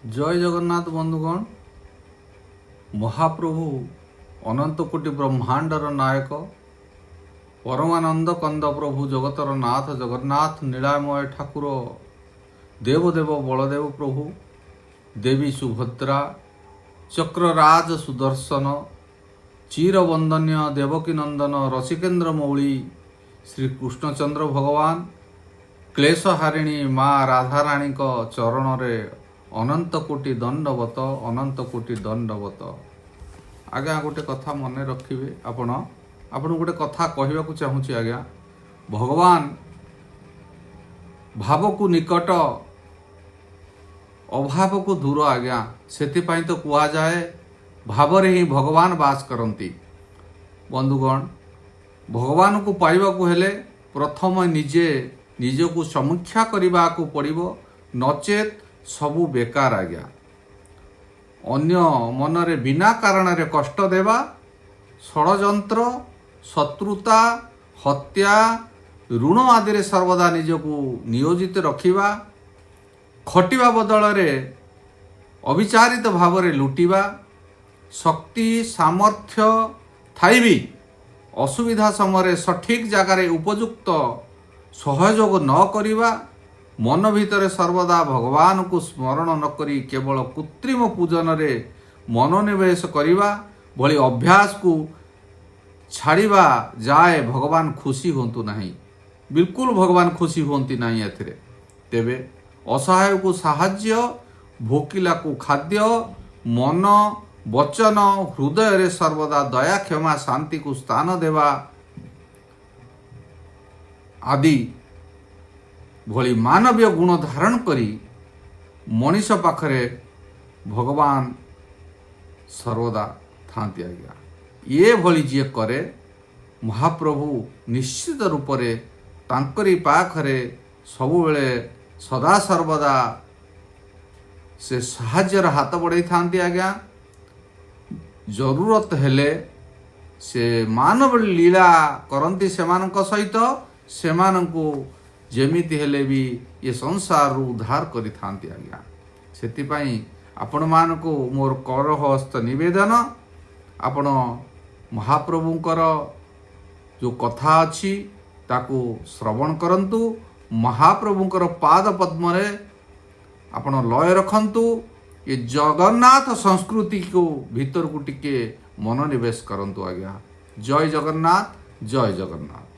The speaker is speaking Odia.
ଜୟ ଜଗନ୍ନାଥ ବନ୍ଧୁଗଣ। ମହାପ୍ରଭୁ ଅନନ୍ତ କୋଟି ବ୍ରହ୍ମାଣ୍ଡର ନାୟକ, ପରମାନନ୍ଦ କନ୍ଦ ପ୍ରଭୁ, ଜଗତର ନାଥ ଜଗନ୍ନାଥ, ନୀଳାମୟ ଠାକୁର, ଦେବଦେବ ବଳଦେବ ପ୍ରଭୁ, ଦେବୀ ସୁଭଦ୍ରା, ଚକ୍ରରାଜ ସୁଦର୍ଶନ, ଚିରବନ୍ଦନୀୟ ଦେବକୀ ନନ୍ଦନ ରସିକେନ୍ଦ୍ର ମୌଳି ଶ୍ରୀକୃଷ୍ଣଚନ୍ଦ୍ର ଭଗବାନ, କ୍ଲେଶହାରିଣୀ ମା ରାଧାରାଣୀଙ୍କ ଚରଣରେ ଅନନ୍ତ କୋଟି ଦଣ୍ଡବତ, ଅନନ୍ତ କୋଟି ଦଣ୍ଡବତ। ଆଜ୍ଞା, ଗୋଟେ କଥା ମନେ ରଖିବେ ଆପଣ। ଆପଣଙ୍କୁ ଗୋଟେ କଥା କହିବାକୁ ଚାହୁଁଛି ଆଜ୍ଞା। ଭଗବାନ ଭାବକୁ ନିକଟ, ଅଭାବକୁ ଦୂର ଆଜ୍ଞା। ସେଥିପାଇଁ ତ କୁହାଯାଏ, ଭାବରେ ହିଁ ଭଗବାନ ବାସ କରନ୍ତି। ବନ୍ଧୁଗଣ, ଭଗବାନଙ୍କୁ ପାଇବାକୁ ହେଲେ ପ୍ରଥମେ ନିଜେ ନିଜକୁ ସମୀକ୍ଷା କରିବାକୁ ପଡ଼ିବ, ନଚେତ୍ ସବୁ ବେକାର ଆଜ୍ଞା। ଅନ୍ୟ ମନରେ ବିନା କାରଣରେ କଷ୍ଟ ଦେବା, ଷଡ଼ଯନ୍ତ୍ର, ଶତ୍ରୁତା, ହତ୍ୟା, ଋଣ ଆଦିରେ ସର୍ବଦା ନିଜକୁ ନିୟୋଜିତ ରଖିବା, ଖଟିବା ବଦଳରେ ଅବିଚାରିତ ଭାବରେ ଲୁଟିବା, ଶକ୍ତି ସାମର୍ଥ୍ୟ ଥାଇ ବି ଅସୁବିଧା ସମୟରେ ସଠିକ୍ ଜାଗାରେ ଉପଯୁକ୍ତ ସହଯୋଗ ନ କରିବା, ମନ ଭିତରେ ସର୍ବଦା ଭଗବାନଙ୍କୁ ସ୍ମରଣ ନ କରି କେବଳ କୃତ୍ରିମ ପୂଜନରେ ମନୋନିବେଶ କରିବା ଭଳି ଅଭ୍ୟାସକୁ ଛାଡ଼ିବା ଯାଏ ଭଗବାନ ଖୁସି ହୁଅନ୍ତୁ ନାହିଁ। ବିଲକୁଲ ଭଗବାନ ଖୁସି ହୁଅନ୍ତି ନାହିଁ ଏଥିରେ। ତେବେ ଅସହାୟକୁ ସାହାଯ୍ୟ, ଭୋକିଲାକୁ ଖାଦ୍ୟ, ମନ, ବଚନ, ହୃଦୟରେ ସର୍ବଦା ଦୟା, କ୍ଷମା, ଶାନ୍ତିକୁ ସ୍ଥାନ ଦେବା ଆଦି ଭଳି ମାନବୀୟ ଗୁଣ ଧାରଣ କରି ମଣିଷ ପାଖରେ ଭଗବାନ ସର୍ବଦା ଥାନ୍ତି ଆଜ୍ଞା। ଏଭଳି ଯିଏ କରେ, ମହାପ୍ରଭୁ ନିଶ୍ଚିତ ରୂପରେ ତାଙ୍କରି ପାଖରେ ସବୁବେଳେ ସଦା ସର୍ବଦା ସେ ସାହାଯ୍ୟର ହାତ ବଢ଼େଇଥାନ୍ତି ଆଜ୍ଞା। ଜରୁରତ ହେଲେ ସେ ମାନବ ଲୀଳା କରନ୍ତି ସେମାନଙ୍କ ସହିତ, ସେମାନଙ୍କୁ ଯେମିତି ହେଲେ ବି ଏ ସଂସାରରୁ ଉଦ୍ଧାର କରିଥାନ୍ତି ଆଜ୍ଞା। ସେଥିପାଇଁ ଆପଣମାନଙ୍କୁ ମୋର କରହସ୍ତ ନିବେଦନ, ଆପଣ ମହାପ୍ରଭୁଙ୍କର ଯେଉଁ କଥା ଅଛି ତାକୁ ଶ୍ରବଣ କରନ୍ତୁ। ମହାପ୍ରଭୁଙ୍କର ପାଦ ପଦ୍ମରେ ଆପଣ ଲୟ ରଖନ୍ତୁ। ଏ ଜଗନ୍ନାଥ ସଂସ୍କୃତିକୁ ଭିତରକୁ ଟିକେ ମନୋନିବେଶ କରନ୍ତୁ ଆଜ୍ଞା। ଜୟ ଜଗନ୍ନାଥ, ଜୟ ଜଗନ୍ନାଥ।